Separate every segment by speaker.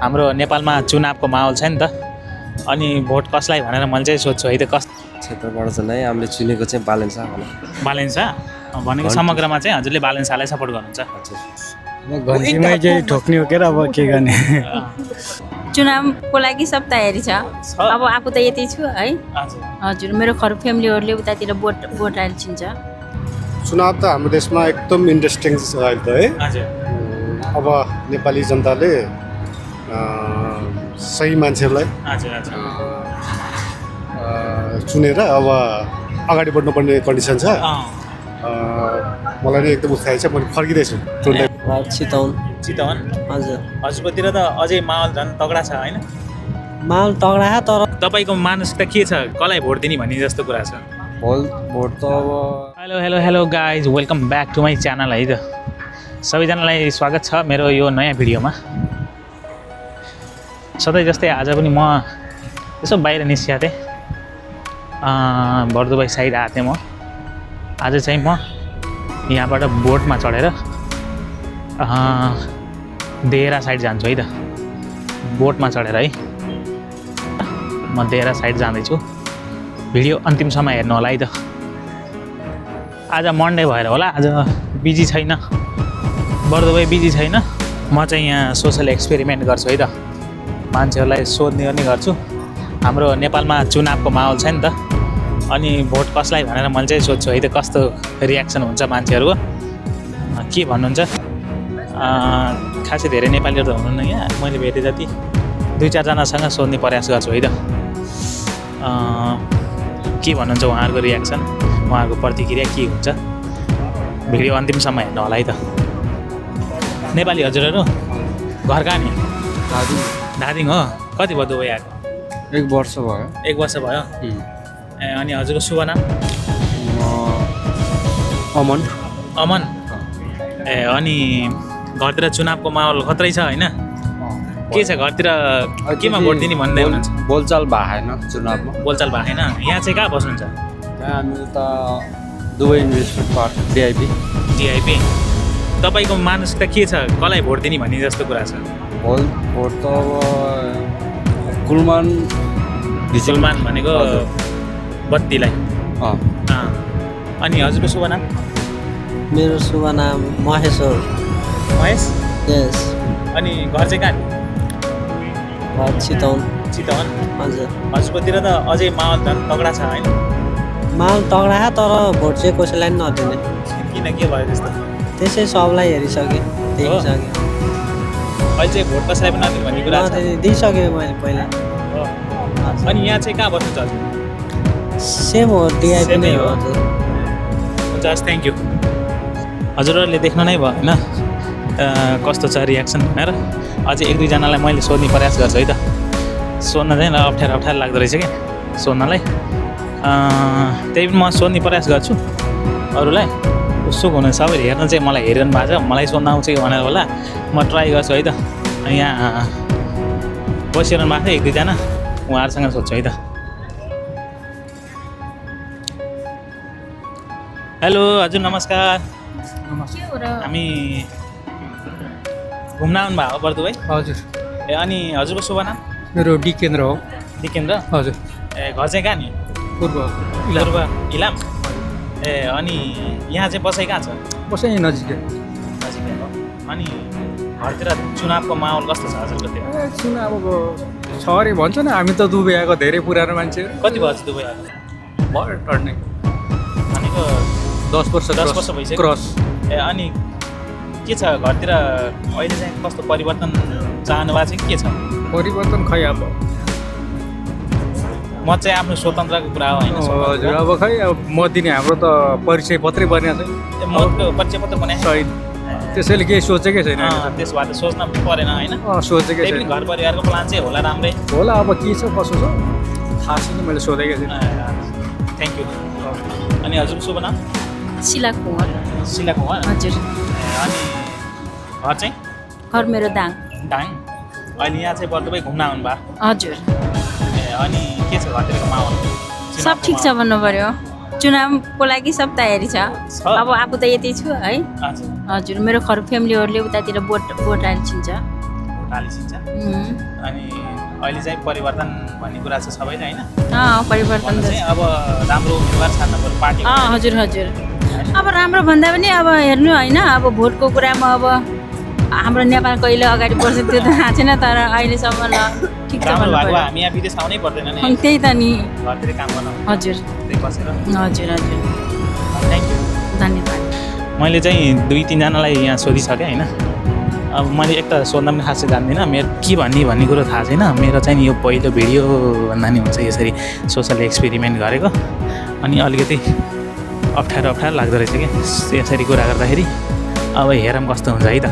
Speaker 1: हाम्रो नेपालमा चुनावको माहौल छ नि त, अनि भोट कसलाई भनेर मैले चाहिँ सोध्छु है त। कस
Speaker 2: क्षेत्रबाट चाहिँ नै हामीले चुनेको चाहिँ बालेन्सा होला।
Speaker 1: बालेन्सा भनेको समग्रमा चाहिँ हजुरले बालेन्सालाई सपोर्ट गर्नुहुन्छ?
Speaker 3: घन्टीमै चाहिँ ठोक्ने हो के र अब के गर्ने।
Speaker 4: चुनावको लागि सब तयारी छ। अब आफू त यति छु है। हजुर मेरो फ्यामिलीहरूले उतातिर भोट हाल्छिन्छ।
Speaker 5: चुनाव त हाम्रो देशमा एकदम इन्ट्रेस्टिङ छ अहिले त है।
Speaker 1: हजुर
Speaker 5: अब नेपाली जनताले सही मान्छेहरूलाई
Speaker 1: हजुर हजुर
Speaker 5: चुनेर अब अगाडि बढ्नुपर्ने कन्डिसन छ। मलाई नै एकदम उत्साही छ। मैले फर्किँदैछु
Speaker 6: चितवन।
Speaker 1: चितवन
Speaker 6: हजुर
Speaker 1: हजुरकोतिर त अझै माहौल झन् तगडा छ होइन?
Speaker 6: माहौल तगडा छ तर
Speaker 1: तपाईँको मानसिकता के छ, कसलाई भोट दिने भन्ने जस्तो कुरा छ?
Speaker 2: भोट त अब
Speaker 1: hello hello hello guys, welcome back to my channel है त। सबैजनालाई स्वागत छ मेरो यो नयाँ भिडियोमा। सधैँ जस्तै आज पनि म यसो बाहिर निस्किएको थिएँ, बर्दुबाई साइड आएको थिएँ म। आज चाहिँ म यहाँबाट बोटमा चढेर देहरा साइड जान्छु है त। बोटमा चढेर है म देहरा साइड जाँदैछु। भिडियो अन्तिमसम्म हेर्नु होला है त। आज मन्डे भएर होला, आज बिजी छैन, बर्दुबाई बिजी छैन। म चाहिँ यहाँ सोसल एक्सपेरिमेन्ट गर्छु है त, मान्छेहरूलाई सोध्ने गर्ने गर्छु। हाम्रो नेपालमा चुनावको माहौल छ नि त, अनि भोट कसलाई भनेर मैले चाहिँ सोध्छु है त, कस्तो रियाक्सन हुन्छ मान्छेहरूको, के भन्नुहुन्छ। खासै धेरै नेपालीहरू त हुनुहुन्न यहाँ, मैले भेटेँ जति 2-4जनासँग सोध्ने प्रयास गर्छु है त। के भन्नुहुन्छ उहाँहरूको रियाक्सन, उहाँहरूको प्रतिक्रिया के हुन्छ। भिडियो अन्तिमसम्म हेर्नु होला है त। नेपाली हजुरहरू घर कहाँ नि? धादिङ हो। कति भयो दुबई आएको?
Speaker 2: 1 वर्ष भयो।
Speaker 1: 1 वर्ष भयो। ए अनि हजुरको शुभ नाम?
Speaker 2: अमन।
Speaker 1: अमन। ए अनि घरतिर चुनावको माहौल खत्रै छ होइन? के छ घरतिर, केमा भोट दिने भन्दै हुनुहुन्छ?
Speaker 2: बोलचाल भएन चुनावमा।
Speaker 1: बोलचाल भएको छैन। यहाँ चाहिँ कहाँ बस्नुहुन्छ?
Speaker 2: हामी त दुबई इन्भेस्टमेन्ट पार्क डिआइपी।
Speaker 1: डिआइपी। तपाईँको मानसिकता के छ, कसलाई भोट दिने भन्ने जस्तो कुरा छ?
Speaker 2: भोट त अब कुलमान
Speaker 1: मुसलमान भनेको बत्तीलाई। अनि हजुरको शुभ नाम?
Speaker 6: मेरो शुभ नाम महेश हो।
Speaker 1: महेश?
Speaker 6: यस।
Speaker 1: अनि घर चाहिँ कहाँ?
Speaker 6: चितवन।
Speaker 1: चितवन।
Speaker 6: हजुर
Speaker 1: हजुरकोतिर त अझै माहौल झन् तगडा छ होइन?
Speaker 6: माहौल तगडा छ तर भोट चाहिँ कसैलाई पनि नदिने।
Speaker 1: किन, के भयो त्यस्तो?
Speaker 6: त्यसै सबलाई हेरिसकेँ, देखिसकेँ।
Speaker 1: अहिले चाहिँ भोट कसैलाई पनि नदिने भन्ने कुरा छ?
Speaker 6: दिइसकेँ मैले पहिला।
Speaker 1: अनि यहाँ चाहिँ कहाँ बस्नुहुन्छ हजुर?
Speaker 6: सेम हो, डिआइपी नै हो। हजुर
Speaker 1: हुन्छ, हस्, थ्याङ्क यू। हजुरहरूले देख्नु नै भयो होइन कस्तो छ रियाक्सन भनेर। अझै 1-2जनालाई मैले सोध्ने प्रयास गर्छु है त। सोध्न चाहिँ अप्ठ्यारो लाग्दो रहेछ क्या सोध्नलाई। त्यही पनि म सोध्ने प्रयास गर्छु अरूलाई। उत्सुक हुनु सबैले हेर्न चाहिँ मलाई हेरिरहनु भएको छ, मलाई सोध्न आउँछ कि भनेर होला। म ट्राई गर्छु है त। यहाँ बसिरहनु भएको थियो 1-2जना, उहाँहरूसँग सोध्छु है त। हेलो हजुर, नमस्कार। हामी घुम्न आउनु भएको हो बर्दुबाई?
Speaker 3: हजुर।
Speaker 1: ए अनि हजुरको शुभ नाम?
Speaker 3: मेरो डिकेन्द्र हो।
Speaker 1: डिकेन्द्र?
Speaker 3: हजुर।
Speaker 1: ए घर चाहिँ कहाँ नि?
Speaker 3: पूर्व
Speaker 1: इलाम। ए अनि यहाँ चाहिँ बसाइ कहाँ छ?
Speaker 3: बसाइ नजिकै।
Speaker 1: नजिकै हो। अनि घरतिर चुनावको माहौल कस्तो छ हजुरकोतिर?
Speaker 3: चुनावको छ अरे भन्छ नि, हामी त दुबई आएको धेरै पुरानो मान्छे।
Speaker 1: कति भयो दुबई आएको?
Speaker 3: भयो टर्ने
Speaker 1: भनेको
Speaker 3: 10 वर्ष
Speaker 1: भइसक्यो।
Speaker 3: क्रस।
Speaker 1: ए अनि के छ घरतिर अहिले चाहिँ कस्तो परिवर्तन चाहनु भएको छ कि के छ?
Speaker 3: परिवर्तन खै अब
Speaker 1: म चाहिँ आफ्नो स्वतन्त्रको कुरा हो होइन?
Speaker 3: हजुर। अब खै अब म दिने हाम्रो त परिचय पत्रै बनिएको छ।
Speaker 1: मतको परिचय पत्र बनाए
Speaker 3: छैन, त्यसैले केही सोचेकै छैन।
Speaker 1: त्यसो भए त सोच्न पनि परेन होइन?
Speaker 3: सोचेकै
Speaker 1: त्यही पनि
Speaker 3: छैन।
Speaker 1: घर परिवारको प्लान चाहिँ होला राम्रै
Speaker 3: होला। अब के छ कसो छ थाहा छैन, मैले सोधेकै छैन।
Speaker 1: Thank you. अनि हजुरको शुभ नाम?
Speaker 4: शिला कुँवर।
Speaker 1: शिला कुँवर?
Speaker 4: हजुर।
Speaker 1: अनि घर चाहिँ?
Speaker 4: घर मेरो दाङ।
Speaker 1: दाङ। अहिले यहाँ चाहिँ बर्दुबाई घुम्न आउनु भयो?
Speaker 4: हजुर।
Speaker 1: ए अनि के छ घरतिरको माहौल?
Speaker 4: सब ठिक छ भन्नु पर्यो। चुनावको लागि सब तयारी छ। अब आफू त यति छु है।
Speaker 1: हजुर।
Speaker 4: हजुर मेरो फ्यामिलीहरूले उतातिर भोट हाल्छिन्छ।
Speaker 1: टालिसिन्छ
Speaker 4: उम्,
Speaker 1: अनि अहिले चाहिँ परिवर्तन भन्ने कुरा छ सबैले होइन
Speaker 4: परिवर्तन
Speaker 1: भन्नु
Speaker 4: त
Speaker 1: चाहिँ अब राम्रो उम्मेदवार छान्न पर्यो पार्टी
Speaker 4: हजुर हजुर अब राम्रो भन्दा पनि अब हेर्नु होइन अब भोटको कुरामा अब हाम्रो नेपाल कहिले अगाडि बढ्छ त्यो त थाहा छैन तर अहिलेसम्म ल ठिक छ
Speaker 1: राम्रो
Speaker 4: भन्नु
Speaker 1: भएको
Speaker 4: पर्यो।
Speaker 1: हामी यहाँ विदेश आउनै पर्दैन नि
Speaker 4: त्यही त नि
Speaker 1: घरतिर काम गर्न
Speaker 4: हजुर
Speaker 1: त्यही बसेर
Speaker 4: हजुर हजुर
Speaker 1: थ्याङ्क यू
Speaker 4: धन्यवाद
Speaker 1: मैले चाहिँ 2-3जनालाई यहाँ सोधिसकेँ होइन अब मैले एक त सोध्दा पनि खासै जान्दिनँ मेरो के भन्ने कुरो थाहा छैन मेरो चाहिँ यो पहिलो भिडियो भन्दा नि हुन्छ यसरी सोसल एक्सपेरिमेन्ट गरेको अनि अलिकति अप्ठ्यारो लाग्दो रहेछ कि यसरी कुरा गर्दाखेरि अब हेरौँ कस्तो हुन्छ है त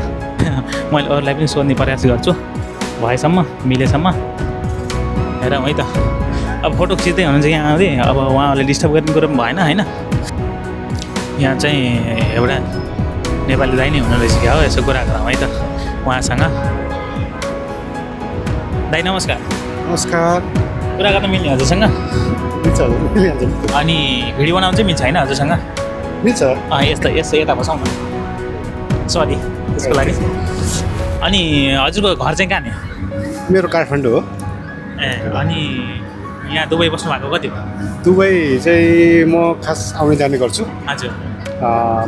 Speaker 1: मैले अरूलाई पनि सोध्ने प्रयास गर्छु भएसम्म मिलेसम्म हेरौँ है त अब फोटो खिच्दै हुनुहुन्छ यहाँ आउँदै अब उहाँहरूले डिस्टर्ब गर्ने कुरो पनि भएन होइन यहाँ चाहिँ एउटा नेपाली दाइ नै हुनु रहेछ क्या हो यसो कुरा गरौँ है त उहाँसँग दाइ नमस्कार
Speaker 5: नमस्कार
Speaker 1: कुरा गर्न मिल्ने हजुरसँग
Speaker 5: मिल्छ हजुर मिलिहाल्छ नि।
Speaker 1: अनि भिडियो बनाउनु चाहिँ मिल्छ होइन हजुरसँग
Speaker 5: मिल्छ
Speaker 1: यस्तो यता बसाउँ न सरी त्यसको लागि अनि हजुरको घर चाहिँ कहाँ नि
Speaker 5: मेरो काठमाडौँ हो
Speaker 1: ए अनि यहाँ दुबई बस्नु भएको कति भयो
Speaker 5: दुबई चाहिँ म खास आउने जाने गर्छु
Speaker 1: हजुर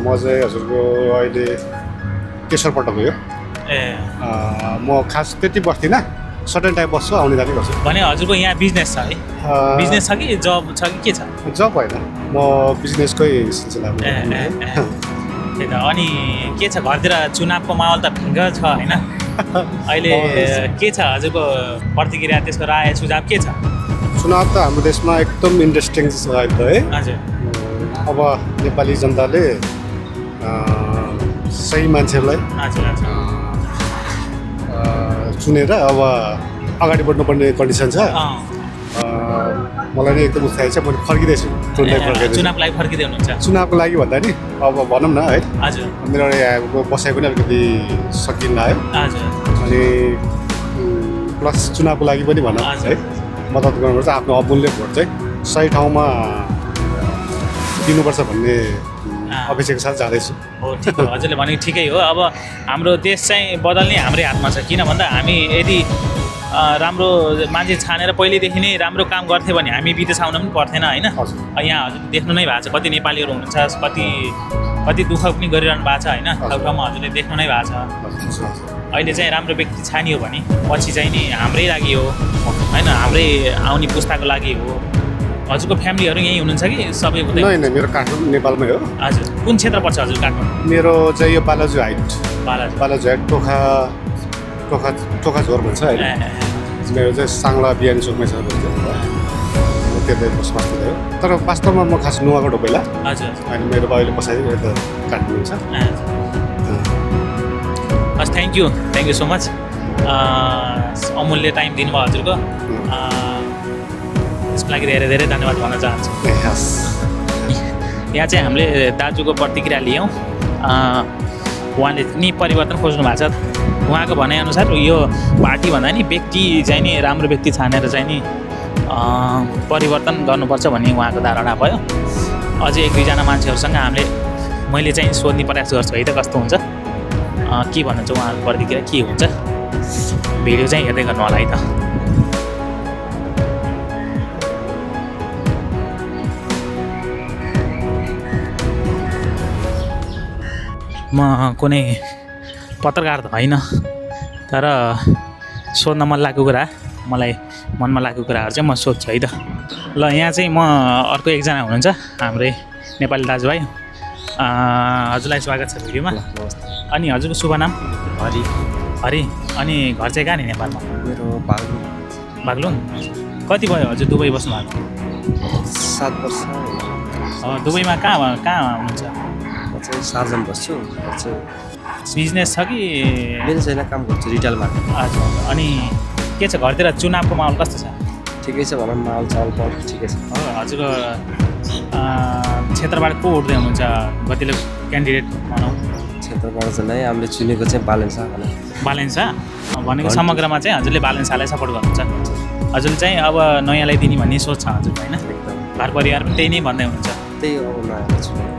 Speaker 5: म चाहिँ हजुरको अहिले तेस्रोपल्ट भयो
Speaker 1: ए
Speaker 5: म खास त्यति बस्दिनँ सर्टेन टाइम बस्छु आउने जाने गर्छु
Speaker 1: भने हजुरको यहाँ बिजनेस छ है बिजनेस छ कि जब छ कि के छ
Speaker 5: जब होइन म बिजनेसकै सिलसिलामा
Speaker 1: ए ए ए त्यही त अनि के छ घरतिर चुनावको माहौल त ढुङ्ग छ होइन अहिले के छ हजुरको प्रतिक्रिया त्यसको राय सुझाव के छ
Speaker 5: चुनाव त हाम्रो देशमा एकदम इन्ट्रेस्टिङ छ अहिले त है
Speaker 1: हजुर
Speaker 5: अब नेपाली जनताले सही मान्छेहरूलाई
Speaker 1: हजुर हजुर
Speaker 5: चुनेर अब अगाडि बढ्नुपर्ने कन्डिसन छ मलाई नै एकदम उत्साहित छ मैले फर्किँदैछु तुरुन्तै फर्किँदैछु
Speaker 1: चुनावको लागि फर्किँदै हुनुहुन्छ
Speaker 5: चुनावको लागि भन्दा नि अब भनौँ न है
Speaker 1: हजुर
Speaker 5: मेरो यहाँको बसाइ पनि अलिकति सकिन लाग्यो
Speaker 1: हजुर
Speaker 5: अनि प्लस चुनावको लागि पनि भनौँ है मद्दत गर्नुपर्छ आफ्नो अमूल्य भोट चाहिँ सही ठाउँमा दिनुपर्छ भन्ने अपेक्षाको साथ जाँदैछु
Speaker 1: हो ठिक हो हजुरले भनेको ठिकै हो अब हाम्रो देश चाहिँ बदल्ने हाम्रै हातमा छ किन भन्दा हामी यदि राम्रो मान्छे छानेर पहिल्यैदेखि नै राम्रो काम गर्थ्यो भने हामी विदेश आउन पनि पर्थेन होइन
Speaker 5: हजुर
Speaker 1: यहाँ हजुर देख्नु नै भएको छ कति नेपालीहरू हुनुहुन्छ कति दुःख पनि गरिरहनु भएको छ होइन ठाउँ हजुरले देख्नु नै भएको छ अहिले चाहिँ राम्रो व्यक्ति छानियो भने पछि चाहिँ नि हाम्रै लागि हो होइन हाम्रै आउने पुस्ताको लागि हो हजुरको फ्यामिलीहरू यहीँ हुनुहुन्छ कि सबै उतै
Speaker 5: नै मेरो काठमाडौँ नेपालमै हो
Speaker 1: हजुर कुन क्षेत्र पर्छ हजुर काठमाडौँ
Speaker 5: मेरो चाहिँ यो बालाजु हाइट
Speaker 1: बालाजी
Speaker 5: बालाजु हाइट टोखा झोर भन्छ होइन मेरो चाहिँ साङ्ला बिहान चोकमै छ त्यतै बसोबास हो तर वास्तवमा म खास नुवाकोट हो पहिला
Speaker 1: हजुर
Speaker 5: अनि मेरो बाबुले बसाइ यता काठमाडौँ छ
Speaker 1: हस् थ्याङ्क यू सो मच अमूल्य टाइम दिनुभयो हजुरको त्यसको लागि धेरै धेरै धन्यवाद भन्न चाहन्छु यहाँ चाहिँ हामीले दाजुको प्रतिक्रिया लियौँ उहाँले नि परिवर्तन खोज्नु भएको छ उहाँको भनाइअनुसार यो पार्टी भन्दा नि व्यक्ति चाहिँ नि राम्रो व्यक्ति छानेर चाहिँ नि परिवर्तन गर्नुपर्छ भन्ने उहाँको धारणा भयो अझै 1-2जना मान्छेहरूसँग मैले चाहिँ सोध्ने प्रयास गर्छु है त कस्तो हुन्छ के भन्नुहुन्छ उहाँको प्रतिक्रिया के हुन्छ भिडियो चाहिँ हेर्दै गर्नु होला है त म कुनै पत्रकार त होइन तर सोध्न मन लागेको कुरा मलाई मनमा लागेको कुराहरू चाहिँ म सोध्छु है त ल यहाँ चाहिँ म अर्को एकजना हुनुहुन्छ हाम्रै नेपाली दाजुभाइ हजुरलाई स्वागत छ भिडियोमा अनि हजुरको शुभ नाम हरि अनि घर चाहिँ कहाँ नि नेपालमा
Speaker 2: मेरो
Speaker 1: बागलुङ कति भयो हजुर दुबई बस्नु भएको
Speaker 2: 7 वर्ष
Speaker 1: दुबईमा कहाँ हुनुहुन्छ
Speaker 2: म चाहिँ सार्जन बस्छु
Speaker 1: बिजनेस छ कि
Speaker 2: मेरो छैन काम गर्छु रिटेलमा
Speaker 1: हजुर अनि के छ घरतिर चुनावको माहौल कस्तो छ
Speaker 2: ठिकै छ भनौँ माहौल चाल ठिकै छ
Speaker 1: हजुरको क्षेत्रबाट को उठ्दै हुनुहुन्छ कतिले क्यान्डिडेट भनौँ
Speaker 2: क्षेत्रबाट चाहिँ नै हामीले चुनेको चाहिँ बालेन्सा
Speaker 1: बालेन्सा भनेको समग्रमा चाहिँ हजुरले बालेन्सालाई सपोर्ट गर्नुहुन्छ हजुरले चाहिँ अब नयाँलाई दिने भन्ने सोच छ हजुर होइन घर परिवार पनि त्यही नै भन्दै हुनुहुन्छ
Speaker 2: त्यही अब नयाँलाई चुनेको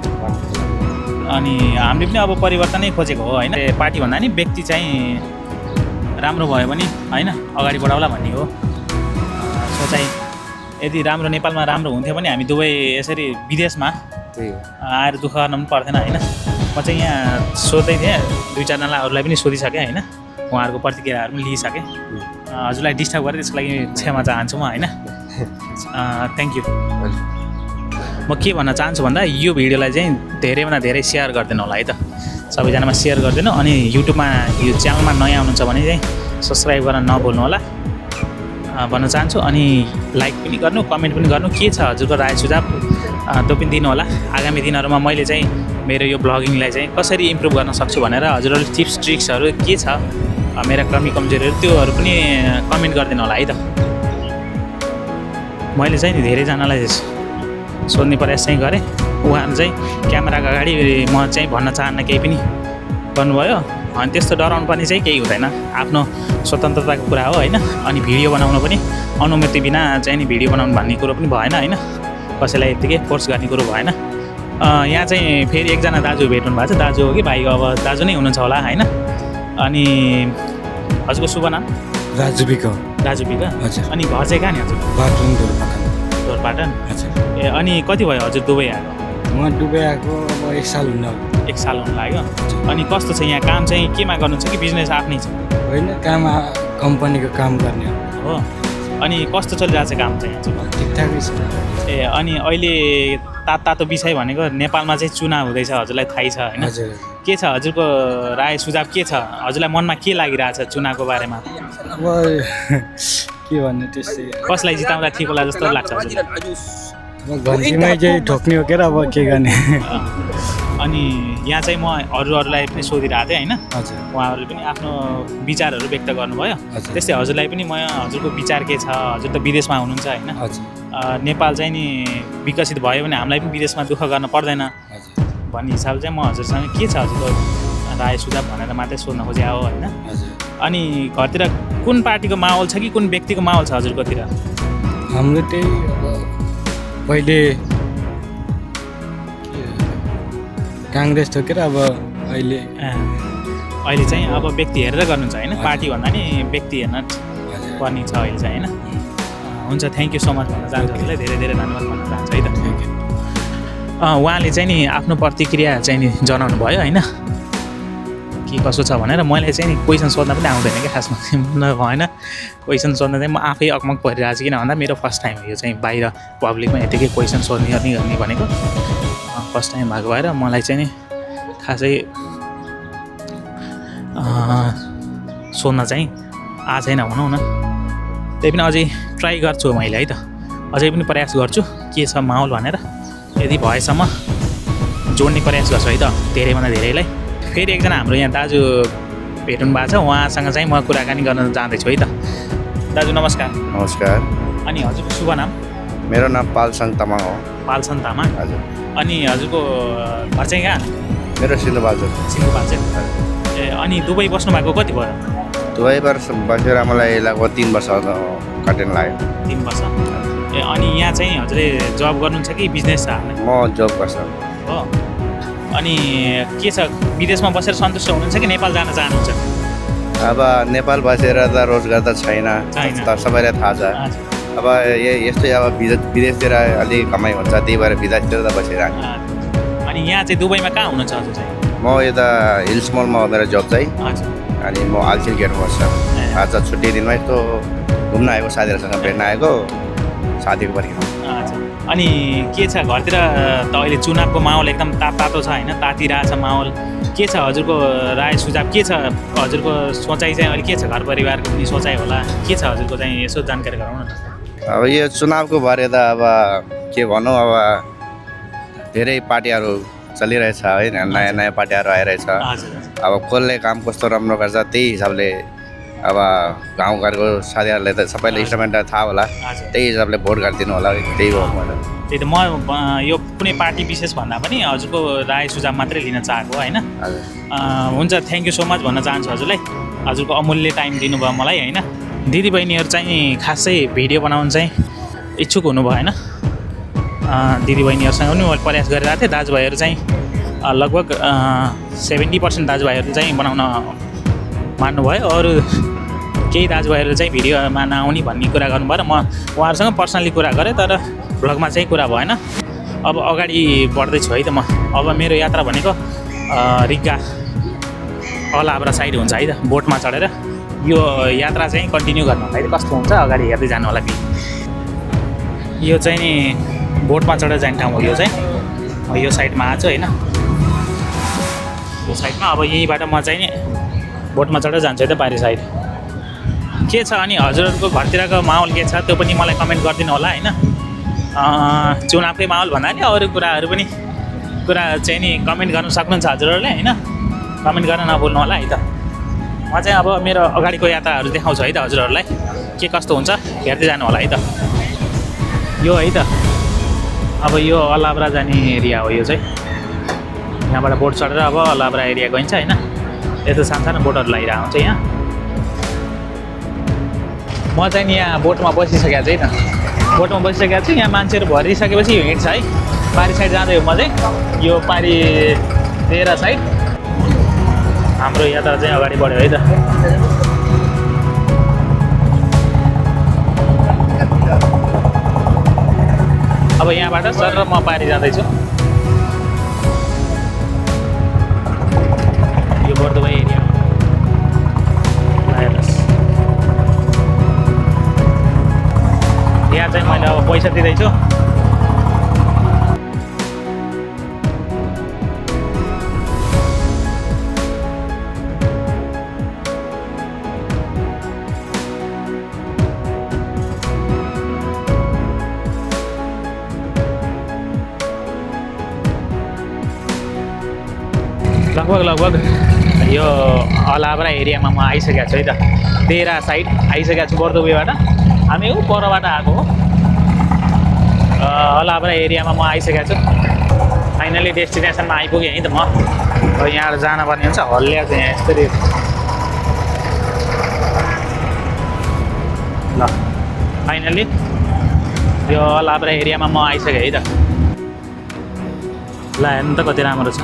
Speaker 1: अनि हामीले पनि अब परिवर्तनै खोजेको हो होइन पार्टी भन्दा नि व्यक्ति चाहिँ राम्रो भयो भने होइन अगाडि बढाउला भन्ने हो सोचाइ। यदि राम्रो नेपालमा राम्रो हुन्थ्यो भने हामी दुवै यसरी विदेशमा
Speaker 2: त्यही हो।
Speaker 1: आएर दुःख गर्न पनि पर्दैन होइन। म चाहिँ यहाँ सोध्दै थिएँ 2-4जना अरूलाई पनि सोधिसकेँ होइन, उहाँहरूको प्रतिक्रियाहरू पनि लिइसकेँ। हजुरलाई डिस्टर्ब गरेँ त्यसको लागि क्षमा चाहन्छु म होइन। Thank you. म के भन्न चाहन्छु भन्दा यो भिडियोलाई चाहिँ धेरैभन्दा धेरै सेयर गरिदिनु होला है त, सबैजनामा सेयर गरिदिनु। अनि युट्युबमा यो च्यानलमा नयाँ हुनुहुन्छ भने चाहिँ सब्सक्राइब गर्न नभुल्नु होला भन्न चाहन्छु। अनि लाइक पनि गर्नु, कमेन्ट पनि गर्नु, के छ हजुरको राय सुझाव त्यो पनि दिनु होला। आगामी दिनहरूमा मैले चाहिँ मेरो यो ब्लगिङलाई चाहिँ कसरी इम्प्रुभ गर्न सक्छु भनेर हजुरहरूले टिप्स ट्रिक्सहरू के छ मेरा कमी कमजोरीहरू त्योहरू पनि कमेन्ट गरिदिनु होला है त। मैले चाहिँ धेरैजनालाई सोध्ने प्रयास चाहिँ गरेँ, उहाँहरू चाहिँ क्यामेराको अगाडि म चाहिँ भन्न चाहन्न केही पनि भन्नुभयो। अनि त्यस्तो डराउनु पर्ने चाहिँ केही हुँदैन, आफ्नो स्वतन्त्रताको कुरा हो होइन। अनि भिडियो बनाउनु पनि अनुमति बिना चाहिँ नि भिडियो बनाउनु भन्ने कुरो पनि भएन होइन, कसैलाई यत्तिकै फोर्स गर्ने कुरो भएन। यहाँ चाहिँ फेरि एकजना दाजु भेट्नु भएको छ, दाजु हो कि भाइ, अब दाजु नै हुनुहुन्छ होला होइन। अनि हजुरको शुभ नाम?
Speaker 3: राजु बिक।
Speaker 1: राजु बिक।
Speaker 3: हजुर।
Speaker 1: अनि घर चाहिँ कहाँ नि हजुर?
Speaker 3: बाथरुम दोलपाटन।
Speaker 1: दोलपाटन।
Speaker 3: हजुर।
Speaker 1: ए अनि कति भयो हजुर दुबई आएको?
Speaker 3: म दुबई आएको अब 1 साल हुन
Speaker 1: 1 साल हुनु लाग्यो। अनि कस्तो छ यहाँ काम चाहिँ, केमा गर्नुहुन्छ कि बिजनेस आफ्नै छ?
Speaker 3: होइन, काम कम्पनीको काम गर्ने
Speaker 1: हो। अनि कस्तो चलिरहेको छ काम चाहिँ यहाँ चाहिँ?
Speaker 3: ठिकठाकै छ।
Speaker 1: ए अनि अहिले तातो विषय भनेको नेपालमा चाहिँ चुनाव हुँदैछ, हजुरलाई थाहै छ होइन?
Speaker 3: हजुर।
Speaker 1: के छ हजुरको राय सुझाव के छ, हजुरलाई मनमा के लागिरहेछ चुनावको बारेमा?
Speaker 3: अब के भन्ने त्यस्तै,
Speaker 1: कसलाई जिताउँदा ठिक होला जस्तो लाग्छ हजुरलाई?
Speaker 3: अब घन्टीमै चाहिँ ठोक्ने हो के र अब के गर्ने।
Speaker 1: अनि यहाँ चाहिँ म अरूलाई पनि सोधिरहेको थिएँ होइन,
Speaker 3: हजुर।
Speaker 1: उहाँहरूले पनि आफ्नो विचारहरू व्यक्त गर्नुभयो।
Speaker 3: हजुर।
Speaker 1: त्यस्तै हजुरलाई पनि म हजुरको विचार के छ, हजुर त विदेशमा हुनुहुन्छ होइन,
Speaker 3: हजुर।
Speaker 1: नेपाल चाहिँ नि विकसित भयो भने हामीलाई पनि विदेशमा दुःख गर्न पर्दैन
Speaker 3: हजुर।
Speaker 1: भन्ने हिसाबले चाहिँ म हजुरसँग के छ हजुरको राय सुझाव भनेर मात्रै सोध्न खोजे हो होइन।
Speaker 3: हजुर।
Speaker 1: अनि घरतिर कुन पार्टीको माहौल छ कि कुन व्यक्तिको माहौल छ हजुरकोतिर?
Speaker 3: हाम्रो त्यही अब पहिले काङ्ग्रेस थियो के र, अब अहिले
Speaker 1: अहिले चाहिँ अब व्यक्ति हेरेर गर्नुहुन्छ होइन, पार्टी भन्दा नि व्यक्ति हेर्न पर्ने छ अहिले चाहिँ होइन। हुन्छ, थ्याङ्क यू सो मच भन्न चाहन्छु हजुरलाई, धेरै धेरै धन्यवाद भन्न चाहन्छु है त। उहाँले चाहिँ नि आफ्नो प्रतिक्रिया चाहिँ नि जनाउनु भयो होइन, के कसो छ भनेर। मैले चाहिँ नि क्वेसन सोध्न पनि आउँदैन क्या खासमा होइन, क्वेसन सोध्न चाहिँ म आफै अकमक परिरहेको छु। किन भन्दा मेरो फर्स्ट टाइम हो यो चाहिँ बाहिर पब्लिकमा यतिकै क्वेसन सोध्ने गर्ने भनेको फर्स्ट टाइम भएको भएर मलाई चाहिँ नि खासै सोध्न चाहिँ आएको छैन भनौँ न। त्यही पनि अझै ट्राई गर्छु मैले है त, अझै पनि प्रयास गर्छु के छ माहौल भनेर, यदि भएसम्म जोड्ने प्रयास गर्छु है त धेरैभन्दा धेरैलाई। फेरि एकजना हाम्रो यहाँ दाजु भेट्नु भएको छ, उहाँसँग चाहिँ म कुराकानी गर्न जाँदैछु है त। दाजु नमस्कार।
Speaker 7: नमस्कार।
Speaker 1: अनि हजुरको शुभ नाम?
Speaker 7: मेरो नाम पालसन तामाङ हो।
Speaker 1: पालसन तामाङ।
Speaker 7: हजुर।
Speaker 1: अनि हजुरको घर चाहिँ कहाँ?
Speaker 7: मेरो सिन्धुपाल्चोक।
Speaker 1: सिन्धुपाल्चोक। ए अनि दुबई बस्नु भएको कति भयो?
Speaker 7: दुबई वर्ष बसेर मलाई लगभग 3 वर्ष कटेन लाग्यो।
Speaker 1: 3 वर्ष। ए अनि यहाँ चाहिँ हजुरले जब गर्नुहुन्छ कि बिजनेस छ?
Speaker 7: म जब गर्छु।
Speaker 1: हो। अनि के छ विदेशमा बसेर सन्तुष्ट हुनुहुन्छ कि नेपाल जान चाहनुहुन्छ?
Speaker 7: अब नेपाल बसेर त रोजगार त छैन, सबैलाई थाहा छ। अब यस्तै अब विदेशतिर अलिक कमाइ हुन्छ, त्यही भएर विदेशतिर त बसिरहेको।
Speaker 1: अनि यहाँ चाहिँ दुबईमा कहाँ हुनुहुन्छ हजुर चाहिँ?
Speaker 7: म यता हिल्स मलमा हो मेरो जब चाहिँ।
Speaker 1: हजुर।
Speaker 7: अनि म आलसिल गेटमा बस्छु। आज छुट्टी दिनमा यस्तो घुम्न आएको, साथीहरूसँग भेट्न आएको, साथीको परिवार।
Speaker 1: अनि के छ घरतिर त अहिले चुनावको माहौल एकदम तातो छ होइन, तातिरहेछ माहौल। के छ हजुरको राय सुझाव, के छ हजुरको सोचाइ चाहिँ अहिले के छ? घर परिवारको पनि सोचाइ होला, के छ हजुरको चाहिँ यसो जानकारी गराउनु न।
Speaker 7: अब यो चुनावको बारे त अब के भनौँ, अब धेरै पार्टीहरू चलिरहेछ है, नयाँ नयाँ पार्टीहरू आइरहेछ। अब कसले काम कस्तो राम्रो गर्छ त्यही हिसाबले अब गाउँघरको साथीहरूलाई त सबैले इन्स्ट्रुमेन्ट थाहा होला, त्यही हिसाबले भोट गरिदिनु होला, त्यही हो।
Speaker 1: त्यही त म यो कुनै पार्टी विशेष भन्दा पनि हजुरको राय सुझाव मात्रै लिन चाहेको होइन। हुन्छ, थ्याङ्क यू सो मच भन्न चाहन्छु हजुरलाई, हजुरको अमूल्य टाइम दिनुभयो मलाई होइन। दिदीबहिनीहरू चाहिँ खासै भिडियो बनाउनु चाहिँ इच्छुक हुनुभयो होइन, दिदीबहिनीहरूसँग पनि मैले प्रयास गरिरहेको थिएँ। दाजुभाइहरू चाहिँ लगभग 70% दाजुभाइहरू चाहिँ बनाउन मान्नुभयो, अरू केही दाजुभाइहरू चाहिँ भिडियोमा नआउने भन्ने कुरा गर्नुभयो र म उहाँहरूसँग पर्सनली कुरा गरेँ, तर भ्लगमा चाहिँ कुरा भएन। अब अगाडि बढ्दैछु है त म। अब मेरो यात्रा भनेको रिग्गा अलाब्रा साइड हुन्छ है त, बोटमा चढेर यो यात्रा चाहिँ कन्टिन्यू गर्नु है त। कस्तो हुन्छ अगाडि हेर्दै जानु होला कि। यो चाहिँ नि बोटमा चढेर जाने ठाउँ हो। यो चाहिँ यो साइडमा आएको छु होइन, यो साइडमा। अब यहीँबाट म चाहिँ नि बोटमा चढेर जान्छु है त पारी साइड। के छ अनि हजुरहरूको घरतिरको माहौल के छ त्यो पनि मलाई कमेन्ट गरिदिनु होला होइन। चुनावकै माहौल भन्नाले अरू कुराहरू पनि कुरा चाहिँ नि कमेन्ट गर्नु सक्नुहुन्छ हजुरहरूले होइन। कमेन्ट गर्न नभुल्नु होला है त। म चाहिँ अब मेरो अगाडिको यात्राहरू देखाउँछु है त हजुरहरूलाई, के कस्तो हुन्छ हेर्दै जानु होला है त। यो है त अब यो अलाब्रा जाने एरिया हो। यो चाहिँ यहाँबाट बोट चढेर अब अलाब्रा एरिया गइन्छ होइन। यस्तो सानो बोटहरू लगाइरहेको हुन्छ यहाँ। म चाहिँ नि यहाँ बोटमा बसिसकेको छु है त। बोटमा बसिसकेको छु। यहाँ मान्छेहरू भरिसकेपछि हिँड्छ है पारी साइड जाँदै हो। म चाहिँ यो पारी तेह्र साइड हाम्रो यात्रा चाहिँ अगाडि बढ्यो है त। अब यहाँबाट सर म पारी जाँदैछु। यो बर्दुवाई एरिया यहाँ चाहिँ मैले अब पैसा दिँदैछु। लगभग यो अलाब्रा एरियामा म आइसकेको छु है त। 13 साइड आइसकेको छु बर्दुवाईबाट। हामी परबाट आएको हो। अलाब्रा एरियामा म आइसकेको छु। फाइनली डेस्टिनेसनमा आइपुगेँ है त म। अब यहाँबाट जानुपर्ने हुन्छ हल्लिया चाहिँ यहाँ यस्तरी। ल फाइनली यो अलाब्रा एरियामा म आइसकेँ है त। ल हेर्नु त कति राम्रो छ।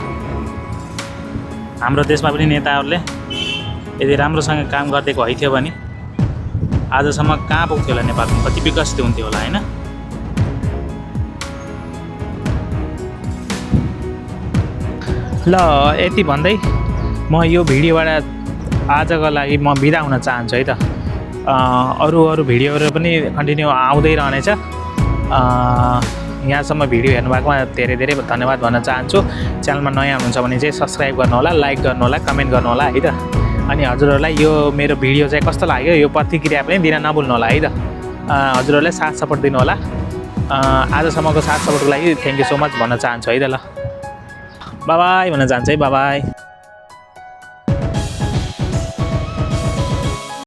Speaker 1: हाम्रो देशमा पनि नेताहरूले यदि राम्रोसँग काम गरिदिएको हैथ्यो भने आजसम्म कहाँ पुग्थ्यो होला नेपाल, कति विकसित हुन्थ्यो होला होइन। ल यति भन्दै म यो भिडियोबाट आजको लागि म बिदा हुन चाहन्छु है त। अरू भिडियोहरू पनि कन्टिन्यू आउँदै रहनेछ। यहाँसम्म भिडियो हेर्नुभएकोमा धेरै धेरै धन्यवाद भन्न चाहन्छु। च्यानलमा नयाँ हुनुहुन्छ भने चाहिँ सब्सक्राइब गर्नु होला, लाइक गर्नु होला, कमेन्ट गर्नु होला है त। अनि हजुरहरूलाई यो मेरो भिडियो चाहिँ कस्तो लाग्यो यो प्रतिक्रिया पनि दिन नभुल्नु होला है त। हजुरहरूलाई साथ सपोर्ट दिनु होला। आजसम्मको साथ सपोर्टको लागि थ्याङ्क यू सो मच भन्न चाहन्छु है त। ल बाई भन्न चाहन्छु है, बाई।